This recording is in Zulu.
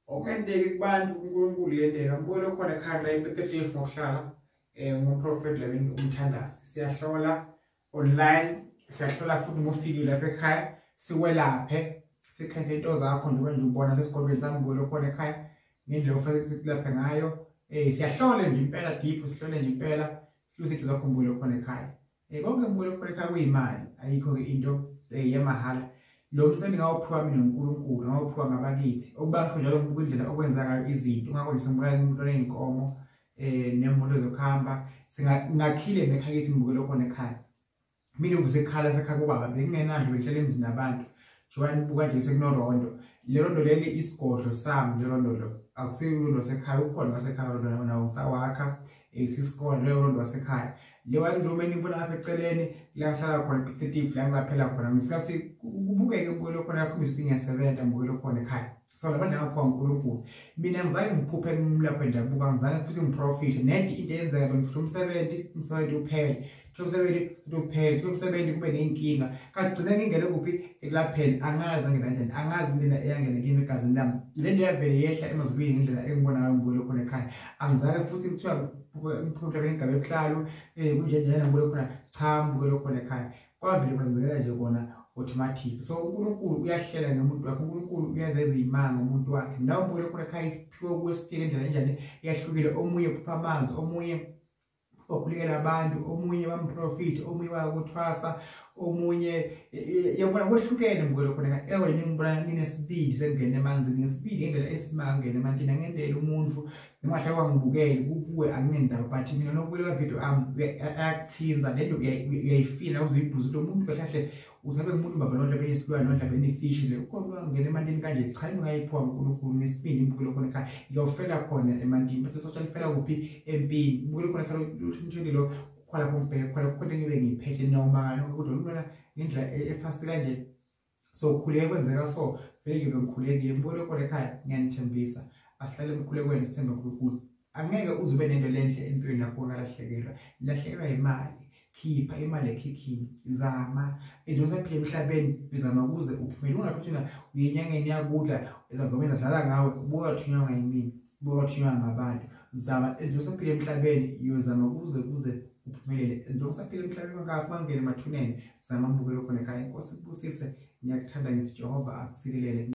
Okungenteki kubantu uNkulunkulu yenteka. Mbukelo khona ekhaya la ePetefu ngokuhlala ngumprofeti Dlamini umthandazi. Siyahlola online, siyahlola futhi ngofikile lapha ekhaya, sikwelaphe, sikhethe into zakho njengoba nje ubona sesigodlweni sami mbukelo khona ekhaya ngendlela ofanele sikulaphe ngayo. Siyahlola nje impela deep, sihlole nje impela, sihluse into zakho mbukelo khona ekhaya. Konke mbukelo khona ekhaya kuyimali, ayikho ke into yamahhala. Lo msebenzi ngawuphiwa mina uNkulunkulu, ngawuphiwa ngabakithi. Okuba njalo ngibuka indlela okwenza ngayo izinto, ngakho nje sengibulala umuntu oneyinkomo nemoto zokuhamba, singakhile nekhaya kithi mbukelo khona ekhaya. Mina ukusekhala sekhaya kubaba bekungenandlu, bengihlala emzini nabantu. Njengoba nibuka nje sekunorondo. Le rondo leli isigodlo sami, le rondo lo. Akusiyo urondo wasekhaya, ukhona wasekhaya rondo nawo ngisawakha, isisikole le rondo wasekhaya. Le one room enibona lapha eceleni la ngihlala khona P35 la ngilaphela khona. Ngifuna ukuthi kubukeke mbukelo khona, yakhombisa ukuthi ngiyasebenza mbukelo khona ekhaya. So labandla ngaphiwa uNkulunkulu. Mina ngizange ngiphuphe ngimlapho endabuko, angizange futhi ngiprofite. Nedi into eyenzeka bengifuna umsebenzi, umsebenzi uphele. Umsebenzi uphele, umsebenzi kube nenkinga. Kagcina ngingene kuphi ekulapheni, angazi ngene kanjani, angazi indlela eyangena kimi egazini lami. Le nto yavele yehla emazulwini ngendlela engibona ngayo mbukelo khona ekhaya. Angizange futhi kuthiwa ngiphuphe emhlabeni ingabe ebuhlalu, kunjenjena mbukelo khona, cha mbukelo khona ekhaya. Kwavele kwenzekela nje kona automatic. So uNkulunkulu uyahlela ngomuntu wakhe, uNkulunkulu uyenza izimanga ngomuntu wakhe. Nawe mbukelo khona ekhaya isiphiwo kuwe sifike ngendlela enjani eyahlukile. Omunye uphupha amanzi, omunye wakhulekela abantu, omunye bamprofit, omunye wakuthwasa, omunye yabona kwehlukene mbukelo khona ekhaya. Ewe ningibona ninesibindi sengena emanzini, ngesibindi ngendlela esimanga ngena emantini, angendele umuntu noma hlala wangibukele kukuwe anginendaba, but mina nokubukela video ami ayakuthinza lento uyayifila uzoyibuza ukuthi umuntu kahle kahle uthabe umuntu baba nondla benesilwane nondla benefish le ukhona ungena emantini kanje. Cha, ungayiphiwa uNkulunkulu nesibindi imbukelo khona ekhaya, iyofela khona emantini. Bese sosha lifela kuphi empini imbukelo khona ekhaya. Uthini lo khona lapho ngibheke khona kukhona ngibe ngiphethe noma kodwa umntwana ngendlela efast kanje. So khuleke kwenzeka so vele ngibe ngikhulekile imbukelo khona ekhaya. Ngiyanithembisa, asihlale emkhulekweni sithembe uNkulunkulu. Angeke uze ube nento lenhle empilweni yakho ungalahlekelwa. Lahlekelwa imali, khipha imali ekhikhini, zama into osaphila emhlabeni, uzama kuze uphumele. Ungathi uthi uye enyangeni yakudla ezangomeni zadlala ngawe, ubuka wathunywa ngayimini, ubuka wathunywa ngabantu. Zama into osaphila emhlabeni, uyozama kuze uphumelele. Into osaphila emhlabeni ungafi ungene emathuneni, zama mbukelo khona ekhaya. Inkosi ikubusise, ngiyakuthanda, ngithi Jehova akusikelele.